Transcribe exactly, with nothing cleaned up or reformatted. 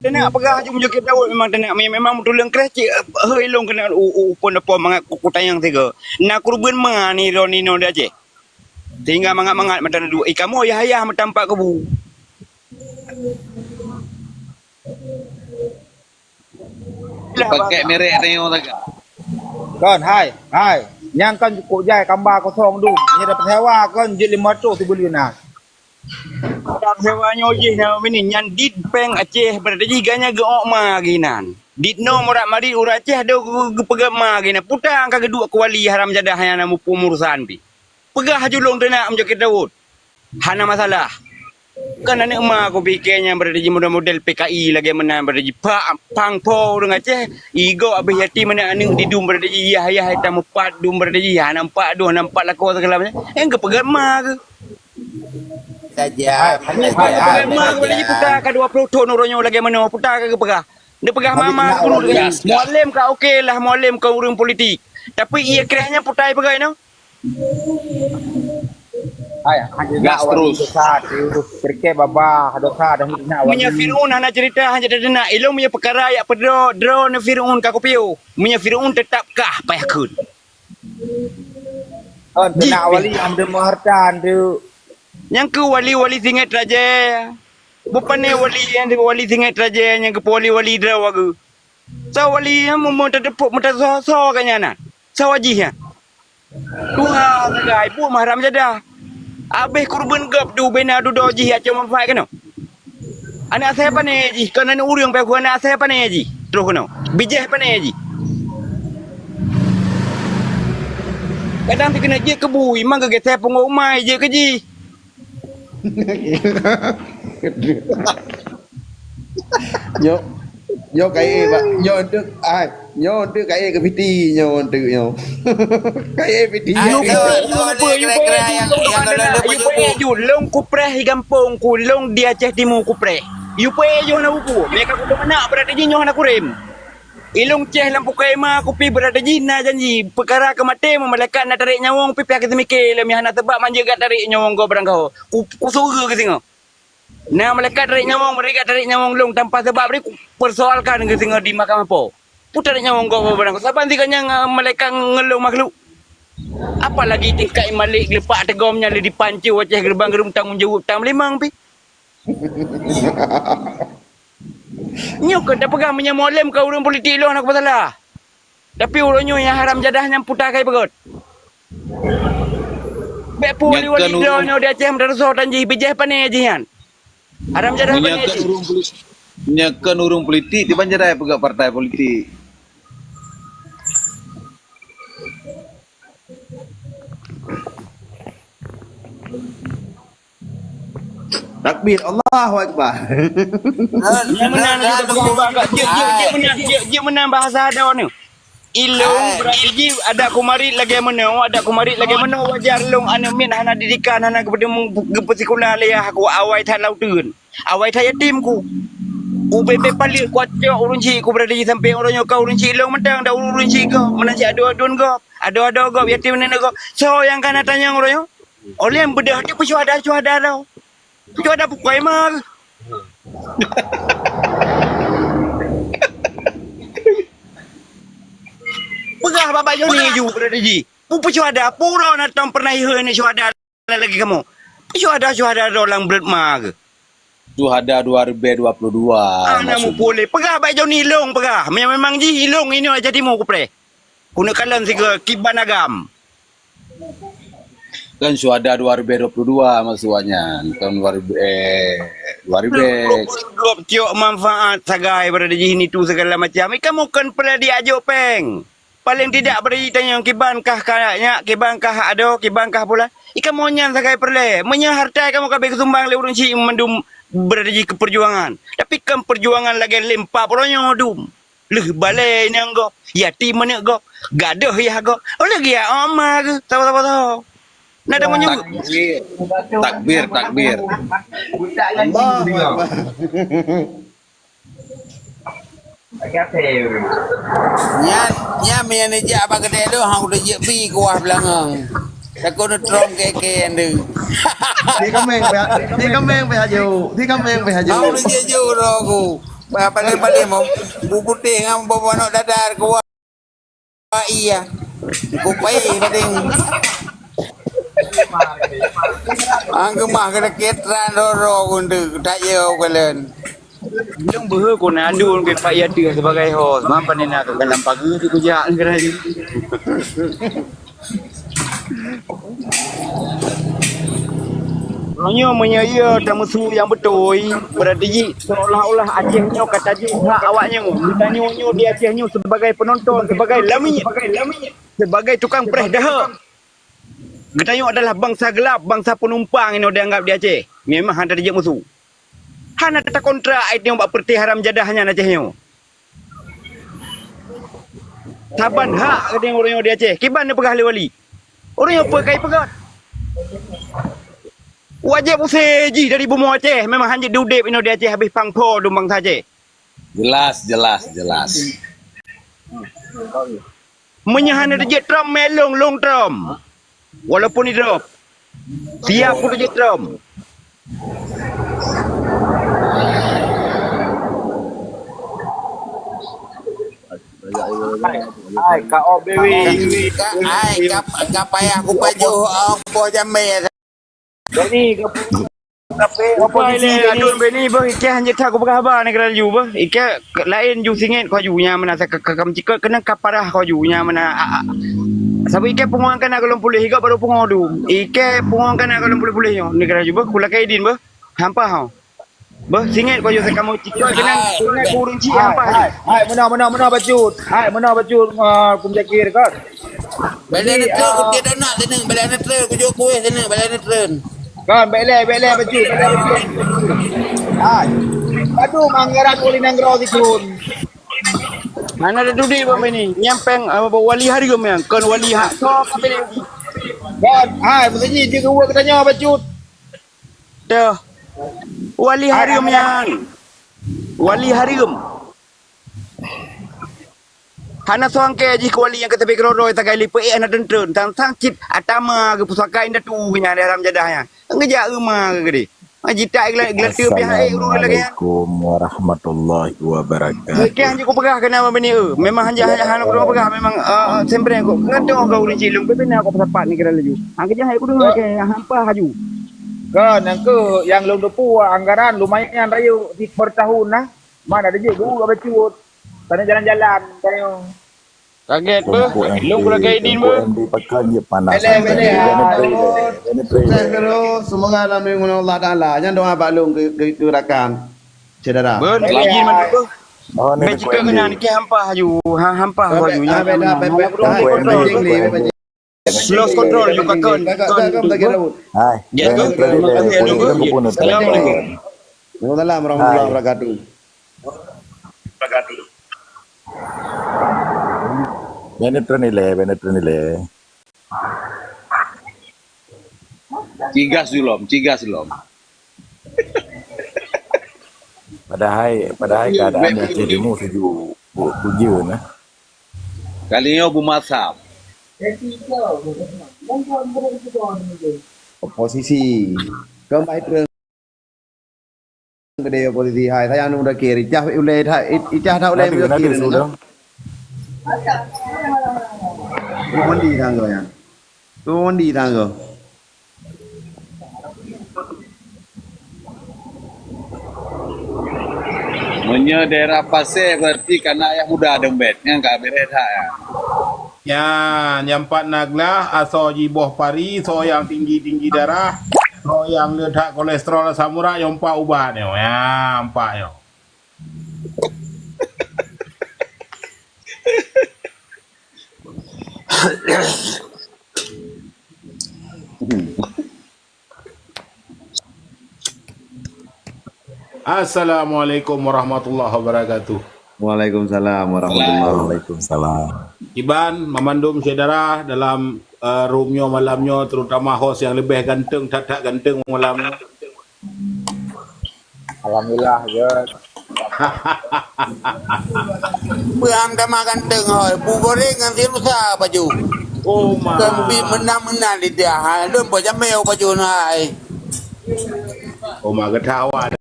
Teunak peugah aju meujukét Daud memang teunak, memang beutuleueng kreh cit, heu, ilong keunan u, u, u pon depan mangat ku, kutanyong sigoe. Na keureubeuen ma ni ron inoe di Aceh. Sehingga mangat-mangat mata na duek. Ih, kamoe yah-yah meutampak kubu. Pakèk merek tanyoe sagai. Kon, hai, hai. Nyan kon jukuk jai kamba kosong dum. Nyan dapeusewa kon jeuet lima ratus sibuleuen na. Dapeusewa nyoe jih na mini nyan dit péng Aceh, berarti jih ganya geuok ma ginan. Dit no murat marit ureueng Aceh do geu-, geupeugah ma ginan. Puta angka geuduek keuwali haram jadah nyang na mupu murusan pi. Peugah aju lôn teunak meujukét Daud. Hana masalah. Kan aneuk ma kupike nyan berarti jih model-model P K I lagèe meunan berarti jih. Pak pang po ureueng Aceh, igok abéh yatim aneuk-aneuk didum berarti jih, yah-yah ita meupat dum berarti jih, hana meupat dum, hana meupat lakoe segala macam. Nyang geupeugah ma keuh. Saja. Hai, hai, hai, hai, ma hai, berarti jih puta ka dua puluh thon uroe nyoe lagèe meunoe, puta ka geupeugah. Neupeugah mama guru dengan mualem ka oke lah, mualem ka ureueng politik. Tapi iya kreh nyan puta ipeugah inoe. Hai, hana gas terus. Dosa, periksa babah, dosa dah nak. Meunyoe Firaun hana cerita, hana cerita nak. Ilong meunyoe peukara yak pedro, drone Firaun ka kupiôh. Meunyoe Firaun tetap kah payah kheun. Oh, jih kena wali yang ada harta tu. Nyang keu wali-wali singet raja. Bupane wali yang wali singet raja nyang keu wali-wali droe wagu. Sa wali nyan meumeutateupeue meutasoe-soe ka nyan na. Sa wajih nyan. Tuha sagai buet mahram jadah. Abéh keureubeuen gob tu bena dudoe jih ya cuma manfaat keunoe. Aneuk asai pane jih, kon aneuk ureueng pih aneuk asai pane jih. Troh keunoe. Bijéh pane jih. Kadang teukeunöng jeuet keu bui, mang geugeusé punggong umai jeuet keu jih. Nyoe, nyoe kayèe, Pak. Nyoe enteuk, ai, nyoe enteuk kayèe keu piti, nyoe enteuk nyoe. Kayèe piti. Ah, nyoe nyoe, nyoe, nyoe, nyoe, nyoe, nyoe, nyoe, nyoe, nyoe, nyoe, nyoe, nyoe, nyoe, nyoe, nyoe, nyoe, lôn kupreh di gampông ku, lôn di Aceh Timu kupreh. Yue peuék yoh na buku, meuka kuteumeunak, berarti jih nyoe hana kurem. Ilong ceh lam pukai ma kupi, berarti jih na janji. Peukara keu maté, malaikat na tarek nyawong, pi pihak keu seumike, lom hana sabab manjeuet gak tarek nyawong gob barangkaho. Ku, kusugeu keu singoh. Na malaikat tarek nyawong, malaikat tarek nyawong lôn tanpa sabab, bri kupersoalkan keu singoh di mahkamah po. Peue tarek nyawong gob barangkaho. Saban sigoe nyang, ah, malaikat ngeulong makhluk. Apalagi tingkat Malik geulepak teugom nyan lé dipancé u Aceh geureubang geureum tanggong jaweueb tam limong pi. Nyoe keuh tapeugah meunyoe Mualem ka ureueng politik lôn hana peusalah. Tapi uroe nyoe nyang haram jadah nyan puta kai beugöt. Bèk peue wali-wali droe nyoe di Aceh meudaroso tan jih bijéh pane jih nyan. Haram jadah pane jih. Meunyoe kön ureueng poli-, meunyoe kön ureueng politik, diban jadah peugah partai politik. Takbir, Allahu Akbar. Jeuet meunan, jeuet, jeuet meunan, jeuet, jeuet meunan bahasa adoe nyoe. Ilong berarti jih adak kumarit lagèe meunoe, adak kumarit lagèe meunoe wajar long aneuk miet hana didikan, hana geupeuteumèe geupeusikula lé yah ku awai that lam uteuen. Awai that yatim ku. Ubé-bé paleuet kuat cok ureueng chik ku berarti jih sampoe uroe nyoe ka ureueng chik ilong mantong dak ureueng chik gob, meunan cit adoe aduen gob, adoe-adoe gob, yatim nenek gob. Soe nyang ka na tanyong uroe nyoe? Oleh beudôh di peusyuhada-syuhada tau. Peusyuhada pukoi ma. Peugah bak Bajo ni ju berarti jih. Pu peusyuhada, pura na tom pernah iheu ni syuhada lagi kamoe. Peusyuhada-syuhada dolang beureumat ma ke. Syuhada dua ribu dua puluh dua. Ana mupule. Peugah bak Joni ilong peugah. Memang jih ilong ini aja timu kupreh. Kuna kalan siga kiban agam. Kan syuhada dua ribu dua puluh dua maksudnya, tahun dua ribu, eh, dua ribu. Tiok manfaat sagai berada jih nitu segala macam. Ikan bukan pernah diajuk peng. Paling tidak beri tanya kiban kah kayaknya, kiban kah ado, kiban kah pula. Ikan monyan sagai perle. Menya harta kamu kabeh kesumbang le urun si mandum berada jih ke perjuangan. Tapi kan perjuangan lagi lempa peronyo dum. Leuh balèe inong gob, yatim aneuk gob, gadôh yah gob. Oh lagèe oma geuh, saboh-saboh. Na deungoe nyoe? Takbir. Takbir, takbir. Allahu Akbar. Nyan, nyan meunyo neujak bak keudè deuh, hang udeh jeuet bi kuah beulangong. Takot neutrong kèe-kèe nyan deuh. Di kameng pih, di kameng pih aju, di kameng pih aju. Hang udeh jeuet ju roh ku. Ba paléng-paléng mau bubutéh ngon boh manok dadar kuah iya. Kupai paléng. Angkeumah keuneuk ketran roro gunde tak yo kalen. Bilong beuhe kona adun ke Pak Yati sebagai host. Mam panena ke dalam pageue tu kujak negara ni. Meunyoe meunyoe iya tameusu nyang beutôi, berarti jih seolah-olah Aceh nyoe ka tajok hak awak nyoe. Geutanyoe nyoe di Aceh nyoe sebagai penonton, sebagai lamiet, sebagai tukang preh dahé. Geutanyoe adalah bansa gelap, bansa penumpang inoe dianggap di Aceh. Memang hana tajok musu. Hana takontra ai nyoe bak peureuté haram jadah nyan Aceh nyoe. Saban hak geutanyoe ureuëng nyoe di Aceh. Kiban neupeugah lé wali. Ureuëng nyoe peue kai peugah. Wajéb use jih dari bumoe Aceh. Memang hanjeuet diudeb inoe di Aceh habéh pang pho dum bansa Aceh. Jelas, jelas, jelas. Meunyoe hana teujeuet trom, mé lông, lông trom. Walaupun idrop. Siap pun teujeuet trom. Hai, hai, Kak Ob Dewi. Ka ai ka ka payah kupajoh oh, boh jamé. Jadi, tapi Upai lé adun bini beuh ikeh hanjeuet that kupeugah haba neugara laju beuh. Ikeh laén ju singét kaju nya meunan sa ka kam cikot keunong ka parah kaju nya meunan. Sabe ikeh pungo kana golom puléh iga baru pungo du. Ikeh pungo kana golom puléh-puléh nyoe neugara laju beuh kulakai idin beuh. Hampa ho. Beuh singét kaju sa kamoe cikot keunong singét ureueng cik hampa. Hai, hai, meunoe, meunoe, meunoe bacut. Hai, meunoe bacut, uh, kum jakir kan. Bela neutreun ku tiada nak tenang, bela neutreun ku jok kueh tenang, bela neutreun. Kan, bek lé, bek lé bacut, bek lé bacut. Hai. Aduh, anggaran uli nanggroe sikun. Hana ada dudi bang ini. Nyampeng uh, wali hareuem yang kon wali hak so kabeh. Kan, hai, mesti jih jeuet geutanyoe bacut. Teuh. Wali hareuem yang. Wali hareuem. Hana soang keu jih keu wali nyang keutabé keudroe-droe sagai lipeu éh hana teunteun. Sang-sang cit atama geupusaka indatu nyan di haram jadah nyan. Ngeujak reuma geudeh. Jitak geulateu pih hai ureueng lagée nyan. Assalamualaikum warahmatullahi wabarakatuh. Keu hanjeuet kupeugah keunan bak bini eu. Memang hanjeuet hana kupeugah memang sembreng kok. Ngan teuh keu ureueng cilong keu bina kok peusapat ni kira laju. Hang keujah hai kudeungoe ke hampa haju. Kan nyang keu nyang lôn teupeu anggaran lumayan rayeuk di per tahun nah. Mana ada je guru abah ciwot. Tanya jalan-jalan tanya. Kaget beuh. Lôn keulah idin beuh. Pakai je panas. Bele bele. Sukses terus. Semoga dalam lindungan Allah Taala. Jangan doa bak lôn ke ke rakan. Saudara. Beuh, izin mandum beuh. Bek cika kena niki hampa haju. Ha hampa haju nya. Lost control you kakon. Hai, Terima kasih. Assalamualaikum. Waalaikumsalam warahmatullahi wabarakatuh. Bene tren ile, bene tren ile. Cigas julom, cigas julom. Padahai padahai keadaan di Aceh Timur sejuk bu- bujur nah. Kali nyoe bumasam. Oposisi. Kembali terus gede oposisi hai saya anu dah kiri cah ulai dah icah dah ulai Nanti nanti sudah. Mandi tangga ya. Tu mandi tangga. Meunyoe daerah Pasé berarti kana ayah muda dompet nyan ka bereh that ya. Nyan, nyang pat na glah, asoe jiboh pari, soe nyang tinggi-tinggi darah, soe nyang le that kolesterol asam urat, nyang pat ubat nyoe. Ya, empat nyoe. Assalamualaikum warahmatullahi wabarakatuh. Waalaikumsalam warahmatullahi wabarakatuh. Waalaikumsalam. Iban, mamandum syedara dalam uh, room nyoe malam nyoe, terutama host yang lebih ganteng, tak-tak ganteng malam nyoe. Alhamdulillah ya. Peue hang tamah ganteng hôi, bu goreng ngon si rusa baju. Oh ma. Kembi menang-menang lidah. Ha, lom bak jamé baju hai. Oh ma, geudah awak